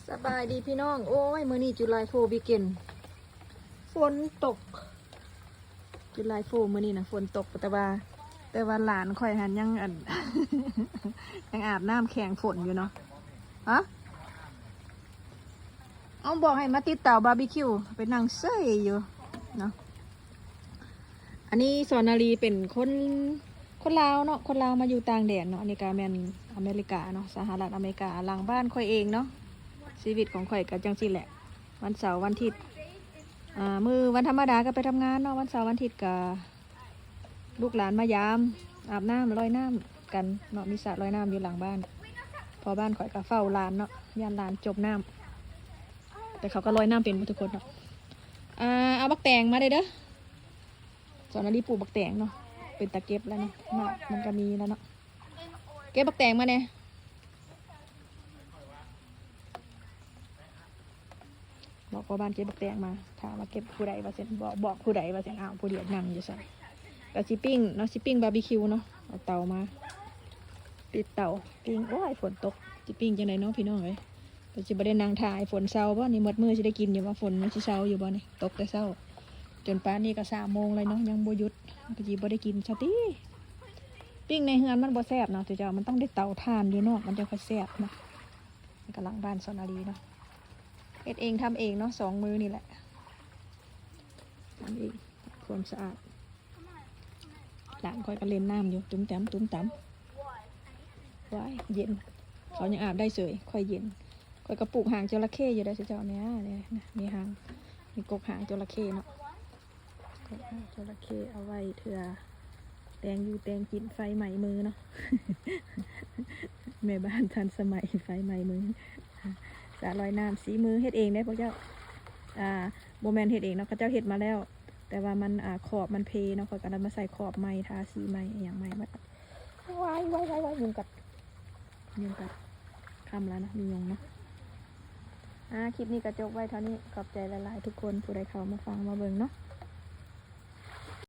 ສະບາຍດີພີ່ນ້ອງ ໂອ້ຍ ມື້ນີ້ July four weekend ຝົນຕົກ July four ມື້ນີ້ນະ ຝົນຕົກ ແຕ່ວ່າ ແຕ່ວ່າຫຼານຂ້ອຍຫັ້ນຍັງ ອັນ ຍັງອາບນ້ຳແຂ່ງຝົນຢູ່ເນາະ. ຮະ ເອົາ ບອກໃຫ້ມາຕິດເຕົາບາບີຄິວ ໄປນັ່ງເຊີຍຢູ່ເນາະ. ອັນນີ້ສອນນາລີເປັນຄົນ ຄົນລາວເນາະ ຄົນລາວມາຢູ່ຕ່າງແດນເນາະ. ອັນນີ້ກະແມ່ນອາເມລິກາເນາະ ສະຫະລັດອາເມລິກາ ຫຼັງບ້ານຂ້ອຍເອງເນາະ. ຊີວິດຂອງຂ້ອຍກະຈັ່ງຊີ້ແຫຼະ ວັນເສົາວັນທິດ ອາ ມື້ວັນທຳມະດາກະໄປທຳງານເນາະ ວັນເສົາວັນທິດກະ ລູກຫຼານມາຢາມ ອາບນ້ຳລອຍນ້ຳກັນເນາະ ມີສະລອຍນ້ຳຢູ່ຫຼັງບ້ານ. ພໍ່ບ້ານຂ້ອຍກະເຝົ້າຫຼານເນາະ ຢ້ານຫຼານຈົມນ້ຳ ແຕ່ເຂົາກະລອຍນ້ຳເປັນໝົດທຸກຄົນເນາະ. ອາ ເອົາບັກແຕງມາເດີ້ ສອນນາລີປູກບັກແຕງເນາະ ເປັນຕາເກັບແລ້ວເນາະ ໝາກມັນກະມີແລ້ວເນາະ. ເກັບບັກແຕງມາແດ່. ບອກພໍ່ບ້ານເກັບບັກແຕງມາ ຖາມວ່າເກັບຜູ້ໃດວ່າຊັ້ນ ບອກ ບອກຜູ້ໃດວ່າຊັ້ນ. ອ້າວ ຜູ້ດຽວນັ່ງຢູ່ໃສ? ກະຊິປີ້ງເນາະ ຊິປີ້ງບາບີຄິວເນາະ ເອົາເຕົາມາ ຕິດເຕົາປີ້ງ. ໂອ້ຍ ຝົນຕົກ ຊິປີ້ງຈັ່ງໃດເນາະພີ່ນ້ອງເອີຍ. ກະຊິບໍ່ໄດ້ນັ່ງຖ້າໃຫ້ຝົນເຊົາບໍ ນີ້ໝົດມື້ຊິໄດ້ກິນຢູ່ບໍ່? ຝົນມັນຊິເຊົາຢູ່ບໍ່ນີ້? ຕົກແຕ່ເຊົ້າ ຈົນປານນີ້ກະສາມໂມງແລ້ວເນາະ ຍັງບໍ່ຢຸດ ກະຊິບໍ່ໄດ້ກິນຊະຕິ. ປີ້ງໃນເຮືອນມັນບໍ່ແຊບເນາະ ເຈົ້າ ມັນຕ້ອງໄດ້ເຕົາຖ່ານຢູ່ນອກ ມັນຈັ່ງຄ່ອຍແຊບເນາະ. ກະຫຼັງບ້ານສອນນາລີເນາະ ເຮັດເອງທຳເອງເນາະ ສອງມືນີ້ແຫຼະ ທຳເອງ ຄວາມສະອາດ. ຫຼານຂ້ອຍກະຫຼິ້ນນ້ຳຢູ່ ຕຸ້ມຕຳ ຕຸ້ມຕຳ. ວ້າຍ ເຢັນ ເຂົາຍັງອາບໄດ້ເສີຍ ຂ້ອຍເຢັນ. ຂ້ອຍກະປູກຫາງຈໍລະເຂ້ຢູ່ເດີ້ເຈົ້າ ນີ້ ນີ້ ມີຫາງ ມີກົກຫາງຈໍລະເຂ້ເນາະ. ກໍເອົາຈໍລະເຂ້ເອົາໄວ້ເທື່ອແຕ່ງຢູ່ແຕ່ງກິນ ໄຟໄໝ້ມືເນາະ ແມ່ບ້ານທັນສະໄໝ ໄຟໄໝ້ມື. ສະລອຍນ້ຳ ສີມືເຮັດເອງເດ້ພວກເຈົ້າ. ອາ ບໍ່ແມ່ນເຮັດເອງເນາະ ເຂົາເຈົ້າເຮັດມາແລ້ວ ແຕ່ວ່າມັນ ອາ ຂອບມັນເພເນາະ ຂ້ອຍກະໄດ້ມາໃສ່ຂອບໃໝ່ ທາສີໃໝ່ ອີ່ຫຍັງໃໝ່ໝົດ. ວ້າຍ ວ້າຍ ວ້າຍ ຍຸງກັດ ຍຸງກັດ ຄ່ຳແລ້ວເນາະ ມີຍຸງເນາະ. ອາ ຄລິບນີ້ກະຈົບໄວ້ເທົ່ານີ້ ຂອບໃຈຫຼາຍໆທຸກຄົນ ຜູ້ໃດເຂົ້າມາຟັງມາເບິ່ງເນາະ.